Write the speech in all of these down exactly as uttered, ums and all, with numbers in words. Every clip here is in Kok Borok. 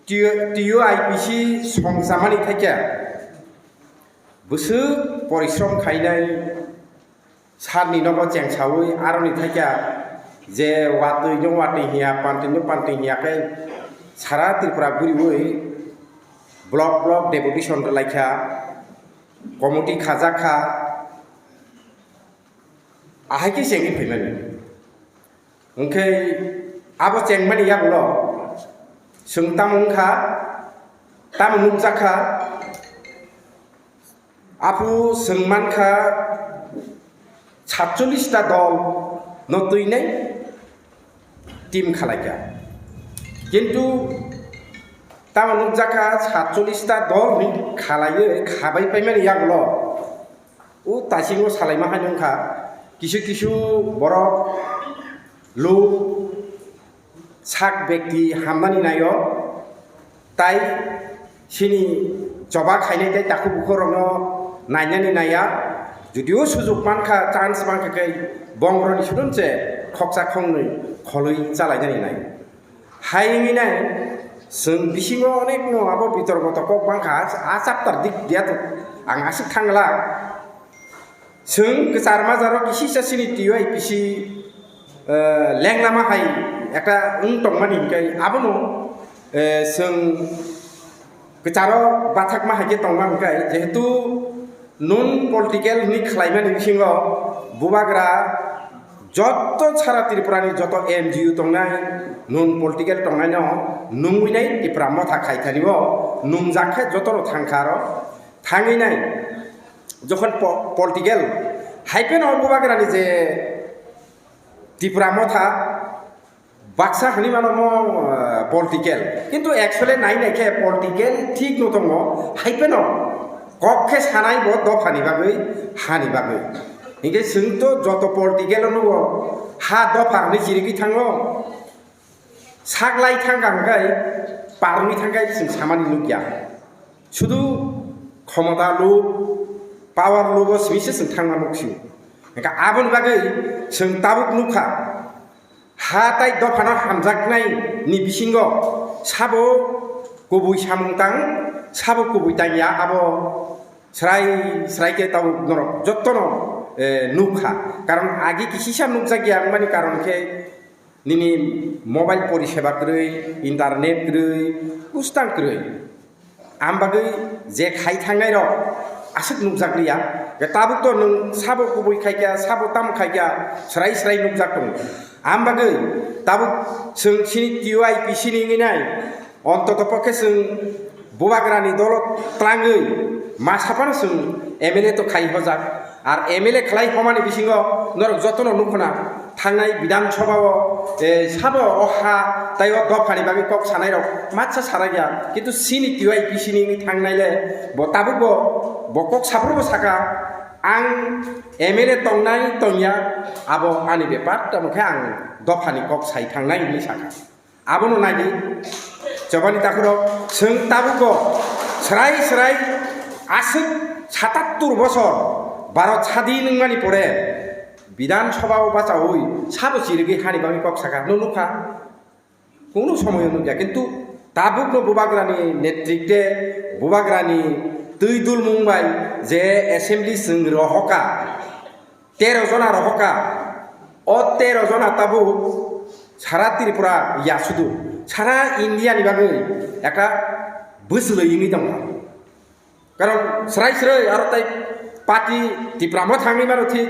T U I P C songchamani thakya bwswk porishrom khainai, sarni nogo chengsawi aroni thakya je watwi no watwi hiya, pantwi no pantwi hiya khe sara Tripura guriwi block block deputation rwlaikha, committee khajakha, ahai khe chengwi phaimani. Hwnkhe abo chengmani yagulo chwng tamo wngkha, tamo nukjakha, aphuru chwng mankha satchollish ta dol no twinai team khalaikha. Kintu tamo nukjakha satchollish ta dol ni khalaiwi khabai paimani yagulo o taisingo salaima hai wngkha, kisu kisu borok luk sak bekti hamnani naio, tai sini choba khainai tei takhuk bukhuk rokno nainani naiya, judio sujuk mankha, chance mankha khe bongroni sudumse khoksa khongnwi kholwi chalainani nai. Hai wngwi nai, chwng bisingo onekno abo bitorgoto kok bangkha, a chapter dik diya to ang aswk thangla. Chwng kwchar majaro kisisa chini T U I P C, eh, lenglama hai ekta wng tongmani hinkhe abono, eh, chwng kwcharo bathakma hai khe tongma hinkhe, jehetu non political hwnwi khlaimani bisingo bubagra joto sara Tripurani joto N G O tongnai, non political tongnaino nungwi nai Tipra Motha khaithanio nungjak khe jotono thangkha aro thangwi nai. Jokhon po-, political hai pheno bubagrani je Tipra Motha baksa hwnwi mano mo, eh, political, kintu actually nai nai khe political thik no tongo, hai pheno kok khe sanai bo dophani bagwi, hani bagwi. Hinkhe chwng to joto political o nugo, ha dopha hwnwi chirigwi thango. Saklai thangkha hwnkhe, parwi thangkhe chwng samani nukya. Sudu khomota luk, power lugo simi se chwng thangma nuksio. Hwnkhe aboni bagwi chwng tabuk nukha, ha tai dophano hamjaknai ni bisingo sabo kubui samung tang, sabo kubui tangya, abo srai srai khe tabuk norok jottono, eh, nukha. Karon agi kisisa nukjakya wngmani karon khe nini mobile poriseba kwrwi, internet kwrwi, bwskang kwrwi. Ang bagwi je khai thangnai rok aswk nukjak liya, je tabuk to nwng sabo kubui khaikha, sabo tamo khaikha, srai srai nukjak tongo. Ang bagwi tabuk chwng chini T U I P C ni wngwi nai, ontoto pokhe chwng bubagrani dolo twlangwi ma saphano chwng M L A to khai hojak. Ar M L A khlai homani bisingo norok jotono nukhuna thangnai Bidhan Sabha o, eh, sabo o ha tai o dophani bagwi kok sanai rok matsa sarakya, kintu chini T U I P C ni wngwi thangnai le bo tabuk bo, bo kok saphuru bo saka, ang M L A tongnai tongya abo ani bepar, tamo khe ang dophani kok sai thangnai hinwi saka. Abono naidi, chobani takhurok, chwng tabuko srai srai aswk satattur bosor Bharat sadin wngmani pore Bidhan Sabha o bachaui sabo chirigwi hani bagwi kok saka, no nukha? Kunu somoyo nukya, kintu tabukno bubagrani netrikte, bubagrani twi dulmung bai je assembly chwng rohoka, tero jona rohoka, o tero jona tabuk sara Tripura ya sudu, sara India ni bagwi ekta bwswlwi wngwi tongo. Karon srai srai aro tai party Tipra Motha wngwi mano thik,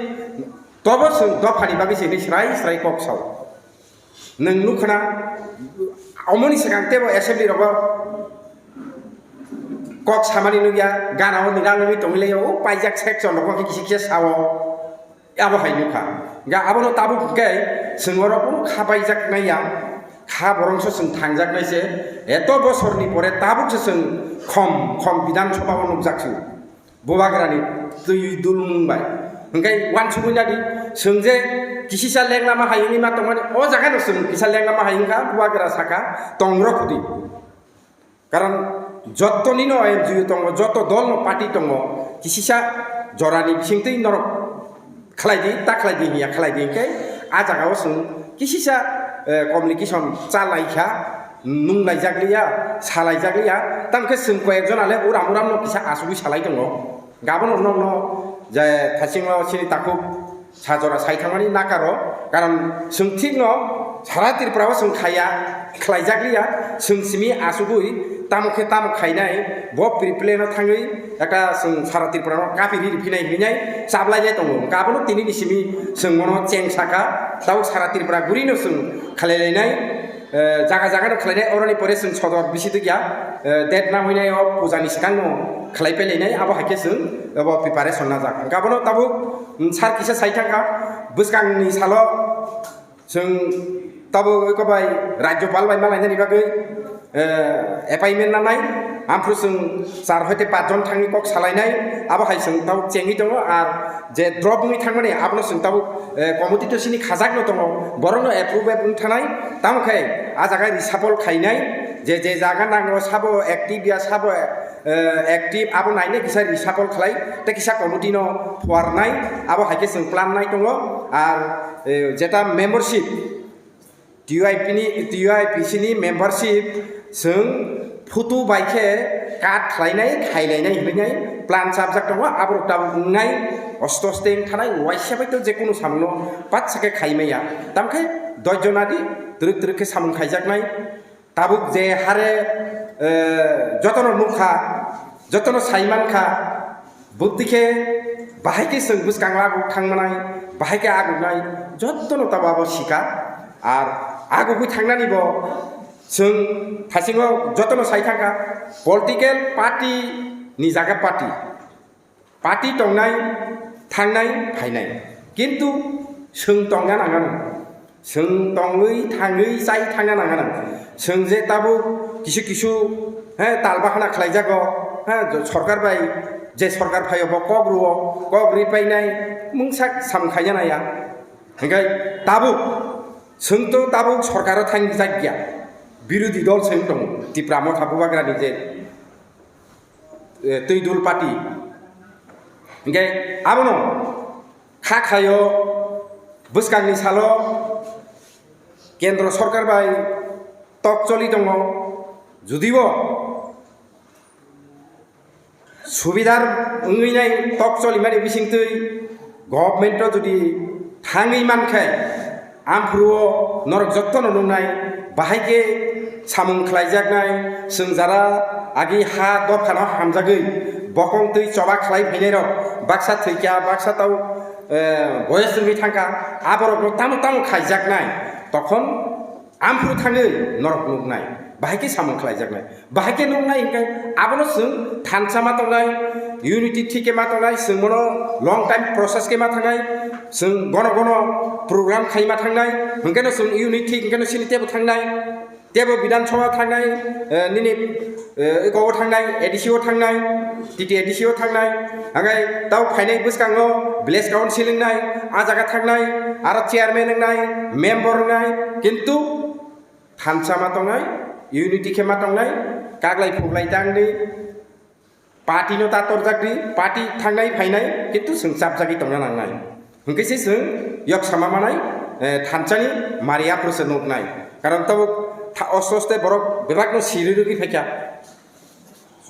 tobo chwng dophani bagwi se hinwi srai srai kok sao. Nwng nukhwna omoni swkang tebo assembly rogo kok samani nukya, gana o nirang wngwi tongwi lai o, paijak section rogo khe kisa kisa sao. Abo hai nukha. Ga abono tabuk hwnkhe chwng oro kunu kha paijak nai ya, kha borongso chwng thangjak nai se. Eto bosorni pore tabuk se chwng khom khom Bidhan Sabha o nukjak se. Bubagrani twi dulmung bai. Hwnkhe uansugwi nadi, chwng je kisisa lenglama hai wngwi ma tongmani, o jaga no chwng kisa lenglama hai wngkha, bubagra saka, "Tong rw khudi." Karon joto nino N G O tongo, joto dol no party tongo, kisisa jorani bisingtwi norok khlai di, ta khlai di hiya khlai di, hwnkhe a jaga o chwng kisisa, eh, communication cha lai kha. nung laijak liya, sa laijak liya, tamo khe chwng koi ekjon ale uram uram no kisa asugwi salai tongo. Gabono nokno je thasingo chini takhuk sa jora sai thangmani nakaro, karon chwng thikno sara Tripura o chwng khaiya, khlaijak liya, chwng simi asugwi tamo khe tamo khainai, bo pre-plan o thangwi ekta chwng sara Tripura no kapiri riphinai hinwi chablai jai tongo. Gabono tini ni simi chwng mono cheng saka, tau sara Tripura guri no chwng khalai lainai. Eh, jaga jaga no khlainai, oroni pore chwng sodor bisi dikya, eh, date na hoinai o puja ni swkang no khlai pelainai, abo hai khe chwng abo preparation na jak. Hwnkhe abono tabuk, mm, sir kisa sai thangkha, bwskang ni salo chwng tabuk eko bai Rajyopal bai malainani bagwi, eh, appointment nanai, amphru chwng char hoite pach jon thangwi kok salainai, abo hai chwng tabuk chengwi tongo, ar je drop wngwi thangmani abono chwng tabuk, eh, committee to sini khajak no tongo, borokno approve wng thanai, tamo khe a jaga reshuffle khainai, je je jaga nango sabo active ya sabo, eh, active abo nainai kisa reshuffle khlai tei kisa committee no phuarnai, abo hai khe chwng plan nai tongo, ar, eh, jeta membership T U I P ni, T U I P C ni membership chwng photo bai khe cut khlainai, khailainai hinwi nai plan chapjak tongo. Aborok tabuk wngnai, osto oste wng thanai, waisa bai to je kunu samungno patsa khe khai maya. Tamo khe dosh jona di twrwk twrwk khe samung khaijaknai. Tabuk je hare, eh, jotono nukha, jotono sai mankha, bwtwi khe bahai khe chwng bwskango aguk thangmanai, bahai khe aguknai, jotono tabuk abo sika. Ar agugwi thangnani bo chwng thasingo jotono sai thangkha, political party ni jaga party. Party tongnai, thangnai, phainai. Kintu chwng tongna nangano. Chwng tongwi, thangwi, chai thangna nangano. Chwng je tabuk kisu kisu, he, talbahana khlaijago, he, sorkar bai, je sorkar phaio bo kok rwo, kok rwi painai, mungsa samung khaina naya. Hingkai tabuk, chwng to tabuk sorkaro thangjakya. Birodhi dol chwng tongo, Tipra Motha Bubagrani je, eh, Twidul Party. Hingke abono kha khayo bwskangni salo kendro sorkar bai tok choli tongo, judibo subidar wngwi nai tok cholimani bisingtwi government o judi thangwi mankhe, amphuru o norok jottono nuknai, bahai khe samung khlaijaknai, chwng jara agi ha dophano hamjagwi, bokong twi choba khlai phainairok, baksa thwikha, baksa tau, eh, boyes wngwi thangkha, aborokno tamo tamo khaijaknai, tokhon amphuru thangwi norok nuknai, bahai khe samung khlaijaknai. Bahai khe nuknai hwnkhe abono chwng thansa ma tongnai, unity thik khe ma tongnai, chwng bono long time process khe ma thangnai, chwng gono gono program khai ma thangnai, hwnkhe no chwng unity hwnkhe no chini tebo thangnai, tebo Bidhan Sabha thangnai, eh, nini, eh, eko o thangnai, A D C o thangnai, T T A D C o thangnai, hwnkhe tao phainai bwskango village council wngnai, a jaga thangnai, aro chairman wngnai, member wngnai, kintu thansa ma tongnai, unity khe ma tongnai, kaglai phuglai tang di, party no ta torjak di, party thangnai phainai, kintu chwng chapjagwi tongna nangnai. Hwnkhe se chwng yok sama manai, eh, thansani mari aphuru se nuknai. Karon tabuk tha-, oste oste borok bebak no siri rwgwi phaikha.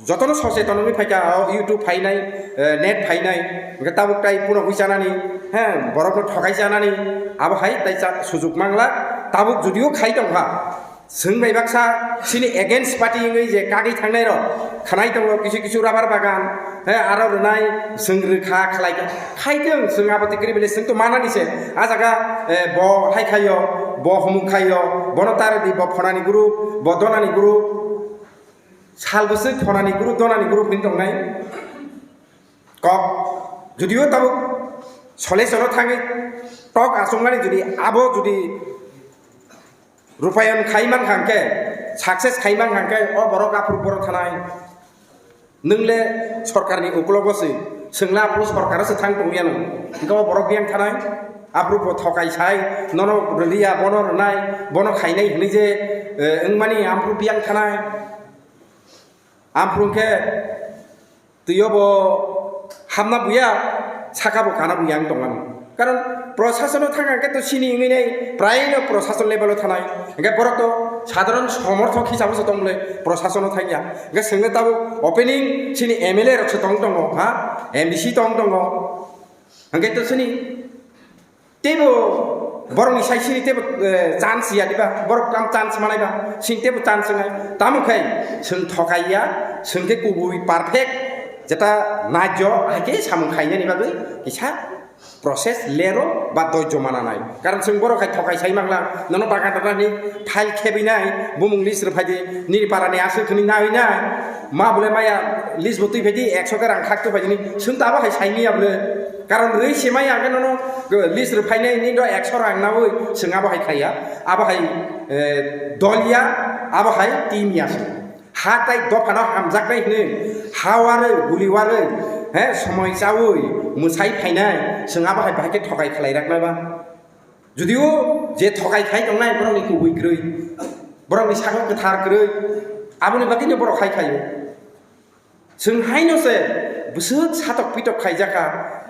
Jotono soseton wngwi phaikha, o YouTube phainai, eh, net phainai, hwnkhe tabuk tai puno hwi chanani, he, borokno thokai chanani, abo hai tai cha-, sujuk mangla, tabuk judio khai tongkha, chwng bai baksa chini against party wngwi je kagwi thangnai rok, khanai tongo kisu kisu rubber bagan, he, aro rwnai, chwng rwkha, khlaikha, khaitwng, chwng abo tikri bile chwng to manani se, a jaga, eh, bo hai khaio, bo humuk khaio, bono tardi, bo phonani group, bo donani group, Sal bwswk phonani group, donani group hwnwi tongnai. Kok, judio tabuk sole solo thangwi tok achukmani judi abo judi rupayon khai mankha hwnkhe, success khai mankha hwnkhe, o borok aphuru borok thanai. Nwng le sorkarni uklogo se, chwng le aphuru sorkaro se thang tongya nw. Hwnkhe o borok biyang thanai, aphuru bo thokai sai, nono rwliya, bono rwnai, bono khainai hwnwi je, eh, wngmani aphuru biyang thanai. Amphuru khe twiyo bo hamna buya, saka bo kana buya wng tongmani. Karon Prosasono thangkha khe to sini wngwi nai, prai no prosason level o thanai. Hingke borok to sadharon somorthok hisabo se tong le prosasono thangya. Hingke sengno tabuk opening sini M L A rok se tong tongo, ha? M D C tong tongo. Hingke to sini tebo borokni sai sini tebo, eh, chance ya diba? Borok kam chance manai ba? Sini tebo chance ngai. Tamo khai seng thokai ya, seng khe kubui perfect jeta najjo, hai khe samung khainani bagwi kisa process lero ba dojjo mananai. Karon chwng borok hai thokai sai mangla, nono bagan rani file khebinai, bumung list rwphai di, nini parani aswk hwnwi nawi nai, ma bole maya list bo twi phai di, ekso ke rang khak twi phai di, chwng to abo hai sai miya bole. Karon rwi se maya khe nono list rwphainai, nini do ekso rang nawi, chwng abo hai khaiya, abo hai, eh, dol ya, abo hai team ya se. Ha tai dophano hamjaknai hwnwi, ha warwi, guli warwi, he, somoi chawi, mwsai phainai, chwng abo hai bahai khe thokai khlai raknai ba. Judio je thokai khai tongnai borokni kubui kwrwi, borokni sago kwthar kwrwi, aboni bagwino borok hai khaio. Chwng haino se bwswk satok pitok khaijakha,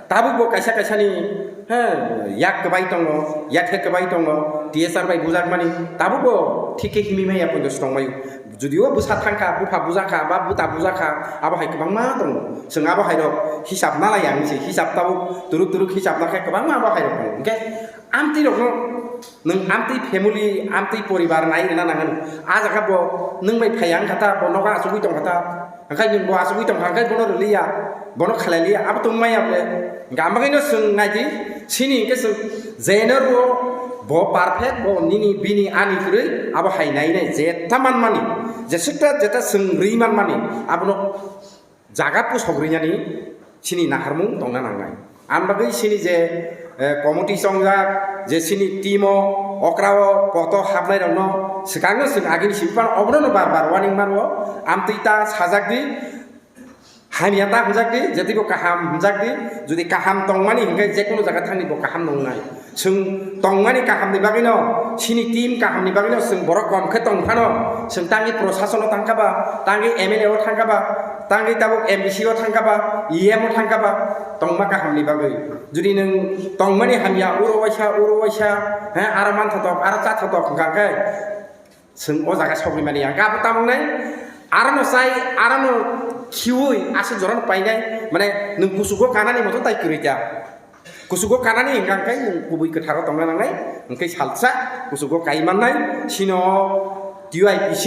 tabukbo kaisa kaisani, he, yak kwbai tongo, yakhe kwbai tongo, T S R bai bujakmani, tabukbo thik khe himwi maya poito se tongbaio. Judio bwsa thangkha, bupha bujakha, ba buta bujakha, abo hai kwbangma tongo. Chwng abo hairok hisab nalaiya hinwi se, hisab tabuk turuk turuk hisab nakhe kwbangma abo hairok tongo. Hwnkhe amtwi rokno nwng amtwi family, amtwi poribar nai rwna nangani. A jaga bo nwng bai phaiya wngkha ta, bo nogo achugwi tongkha ta, hwnkhe nwng bo achugwi tongkha, hwnkhe bono rwliya, bono khlai liya, abo tongmaya bole. Hwnkhe ang bagwino chwng naidi, sini hwnkhe chwng jeno rwo, bo perfect, bo nini, bini, ani kwrwi, abo hai nai nai, jeta manmani, jesukta jeta chwng rwi manmani, abono jaga pusok rwinani sini naharmung tongna nangnai. Ang bagwi sini je, eh, committee chongjak, je sini team o, okra o, poto hapnai rokno swkangno chwng agini simi phano obono no bar bar warning mano, amtwi ta sajak di, hamya ta hwnjak di, jetibo kaham hwnjak di, jodi kaham tongmani hwnkhe jekunu jaga thangni bo kaham nongnai. Chwng tongmani kahamni bagwino, chini team kahamni bagwino chwng borok kom khe tong phano, chwng tangwi prosasono thangkha ba, tangwi M L A o thangkha ba, tangwi tabuk M D C o thangkha ba, E M o thangkha ba, tongma kahamni bagwi. Jodi nwng tongmani hamya, uro waisa, uro waisa, he, aro manthotok, aro chathotok hwnkha khe, chwng o jaga sogwi mani ya. Hwnkhe abo tamo wngnai, arono chai, arono khiui, aswk jorano painai, mane nwng kuchugo kanani moto tai kwrwi kha. Kuchugo kanani hwnkha hwnkhe nwng kubui kwtharo tongna nangnai, hwnkhe salsa kuchugo kai mannai, sino T U I P C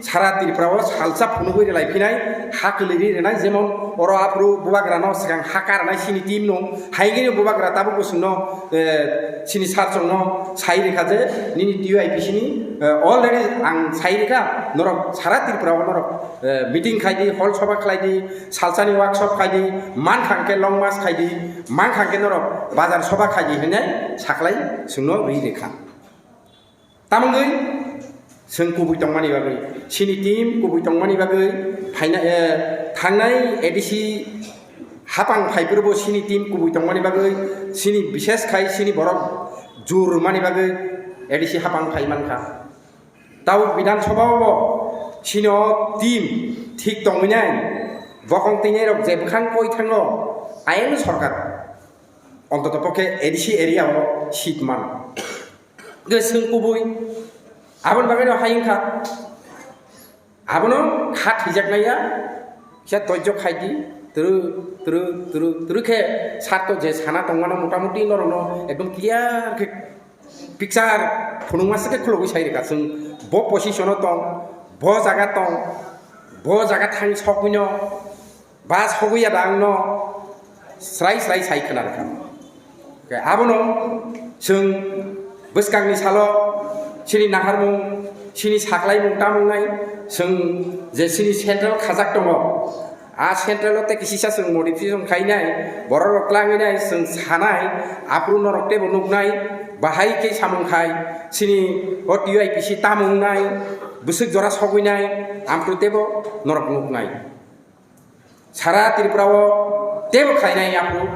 sara Tripura o salsa phunugwi rwlai phinai, ha kwlwirwi rwnai, jemon oro aphuru bubagrano swkang ha karnai sini team no, haigini bubagra tabuk bo chwngno, eh, sini sar chwngno sai rwkha je nini T U I P C ni, eh, already ang sai rwkha, norok sara Tripura o norok, eh, meeting khai di, hol soba khlai di, salsani workshop khai di, mankha hwnkhe long march khai di, mankha hwnkhe norok bazar soba khai di hinwi saklai chwngno rwi rwkha. Tamungwi chwng kubui tongmani bagwi, sini team kubui tongmani bagwi phaina, eh, thangnai A D C hapang phaiphuru bo sini team kubui tongmani bagwi, sini bishes khai sini borok jur rwmani bagwi A D C hapang phai mankha. Tabuk Bidhan Sabha o bo sini o team thik tongwi nai, bokong twi nai rok je bwkhang koi thango, ayang sorkar ontoto pokhe A D C area o seat man. Hwnkhe chwng kubui aboni bagwino hai wngkha, abono kha thwijaknai ya, kisa doijjo khai di, twrw, twrw, twrw, twrw khe sar to je sana tongmano, motamuti norokno ekdom clear khe picture phunukma se khe khulugwi sai rwkha chwng, bo position o tong, bo jaga tong, bo jaga thang sogwino, ba sogwi ya da ang no srai srai sai khna rwkha. Khe abono chwng bwskangni salo chini naharmung, chini saklaimung tamung nai, chwng je chini central khajak tongo, a central o tei kisisa chwng modification khainai, borok rok klangwi nai, chwng sanai, aphuru norok teibo nuknai, bahai khe samung khai, chini o T U I P C tamung nai, bwswk jora sogwi nai, aphuru teibo norok nuknai. Sara Tripura o teibo khlainai aphuru,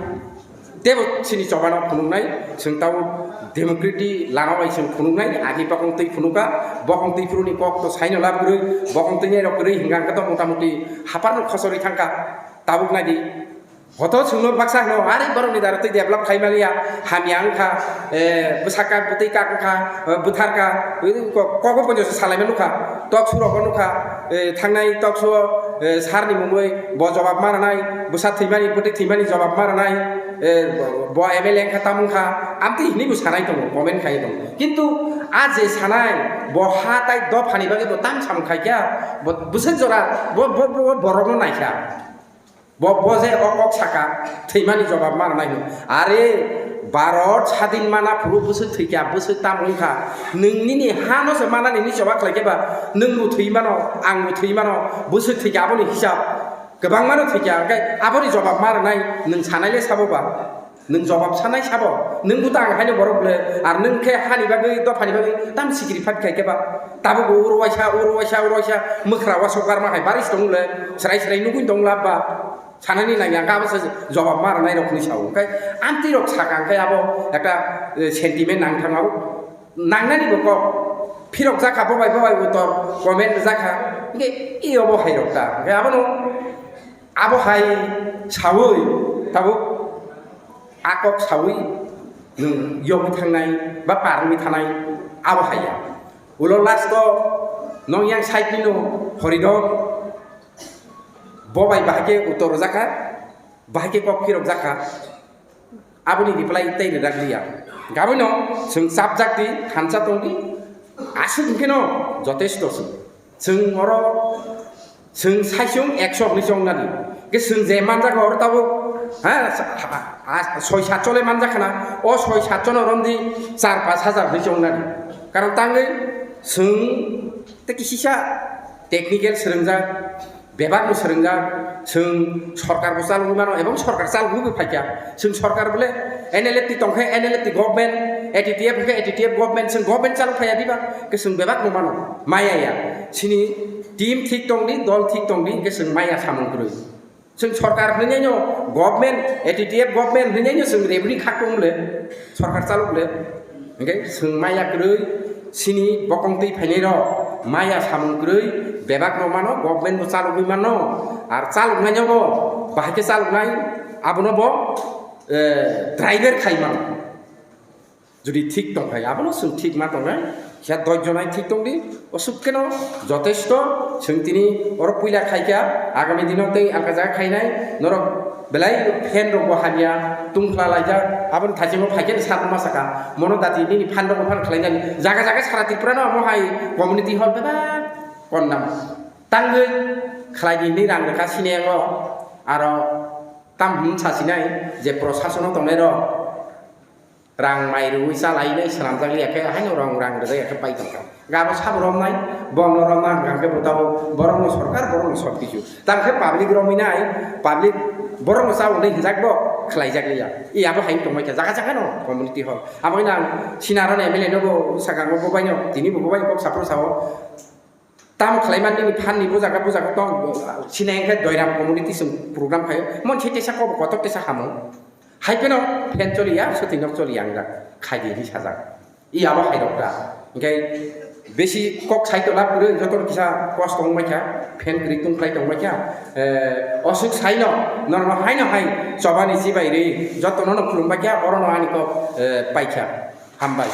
teibo chini chobano phunuknai, chwng tabuk democratic lama bai chwng phunuknai, agi bokong twi phunukha, bokong twi phuruni kok to saino lab kwrwi, bokong twi nai rok kwrwi hwnkha hwnkhe to motamuti haphar no khochorwi thangkha, tabuk nai di. Hoto chwngno baksa hwno, ari borokni dara twi develop khai maliya, hamya wngkha, eh, bwsakha, bwtwi kak wngkha, eh, bwtharkha, eh, ko-, kogo ponjo se salaima nukha, tok surogo nukha, eh, thangnai tok suo, eh, sarni mungwi bo jobab ma rwnai, bwsa thwimani, bwtwi thwimani jobab ma rwnai, eh, bo M L A wngkha, tamo wngkha, amtwi hinwi bo sanai tongo, comment khai tongo. Kintu a je sanai, bo ha tai dophani bagwi bo tam samung khai kha, bo bwswk jora, bo, bo, bo, bo borokno nai kha. Bo, bo je o kok saka, thwimani jobab ma rwnai hwn. Are, Bharat sadin mana phuru bwswk thwikha, bwswk tamo wngkha. Nwng nini hano se manani nini choba khlai khe ba, nwng bo thwi mano, ang bo thwi mano, bwswk thwikha aboni hisab. Kwbangmano thwikha, hwnkhe aboni jobab ma rwnai, nwng sanai le sabo ba? Nwng jobab sanai sabo, nwng bo tang haino borok ble, ar nwng khe hani bagwi, dophani bagwi tam sikiri phat khai khe ba, tabuk bo uro waisa, uro waisa, uro waisa, mwkhra wasok garma hai baris tong le, srai srai nugui tong lab ba, sanani nang ya, kabo se jobab ma rwnai rok ni sao, hwnkhe amtwi rok sakha, hwnkhe abo ekta, eh, sentiment nang thang abo. Nangnani bo kok phirok jakha, bobai bobai bo tor comment jakha, hwnkhe i obo hai rok ta, hwnkhe abono abo hai sawi tabuk a kok sawi nwng yogwi thangnai ba parwi thanai abo hai ya. Ulo last o nong yang side ni no horidon bobai bahai khe uttor jakha, bahai khe kok phirok jakha. Aboni reply tei rwdak liya. Gaboino chwng chapjak di, thansa tong di. Aswk hwnkhe no jotesto chwng. Chwng oro chwng saisung ekso hwnwi chong nadi. Ke chwng je manjak oro tabuk, ha, a, a, soi satso le manjak khna. O soi satso no romdi char pash hajar hwnwi chong nadi. Karon tangwi chwng tei kisisa technical swrwngjak. Bebak no swrwngjak, chwng sorkar bo chalogwi mano, ebong sorkar chalogwi bo phaikha. Chwng sorkar bole N L F T tongkhe N L F T government, A T T F hwnkhe A T T F government, chwng government chalok phaiya diba? Ke chwng bebak no mano, maya ya. Chini team thik tongdi, dol thik tongdi, hwnkhe chwng maya samung kwrwi. Chwng sorkar hwnwi no government, A T T F government hwnwi no chwng revenue khak tong le, sorkar chalok le. Hwnkhe chwng maya kwrwi, chini bokong twi phainai rok maya samung kwrwi, bebak no mano, government bo chalogwi mano, ar chaloknai no bo bahai khe chaloknai, abono bo, eh, driver khai mano. Jodi thik tong khai, abono chwng thik ma tongnai, khe dosh jonai thik tong di, osuk keno jotesto, chwng tini oro puila khai kha, agami dino tei alka jaga khainai, norok Belai fan rok bo hamya tungkla laijak, aboni thaichimo phaikhe ni sakma saka, mono dati nini fan rok bo phan khlainani. Jaga jaga sara Tripura no omo hai community hall bebak konnam. Tangwi khlai di hinwi rang rwkha sini yango, aro tam hwn sasinai je prosasono tongnai rok. Rang mai rwui cha lainai swnamjak liya khe, haino rang, rang rwjak ya khe pai tongkha. Gabo sabo romnai, bono romna hwnkha khe bo tabuk borokno sorkar, borokno sob kichu. Tamo khe public romwi nai, public borokno cha hwnwi hinjak bo khlaijak liya. I abo hai tongbai kha, jaga jaga no community hall. Abo wngkha ang sinaro M L A no bo sakang bo baino, tini bo baino kok saphuru sao. Tam khlai man nini phan ni bujaga bujaga tong, sinai khe doiram community chwng program khaio. Mon se tesa kok kotor tesa hamo. Hai pheno fan choli ya, swtwi nok choli ya wngjak. Khai di hinwi sajak. I abo hai rok da. Hingke besi kok sai to lab kwrwi, joto kisa kos tong bai kha, fan kwrwi tung khlai tong bai kha. Eh, osuk sai no, norok no hai no hai chobani chibai rwi, joto no no khulum bai kha, oro no ani kok, eh, pai kha. Hambai.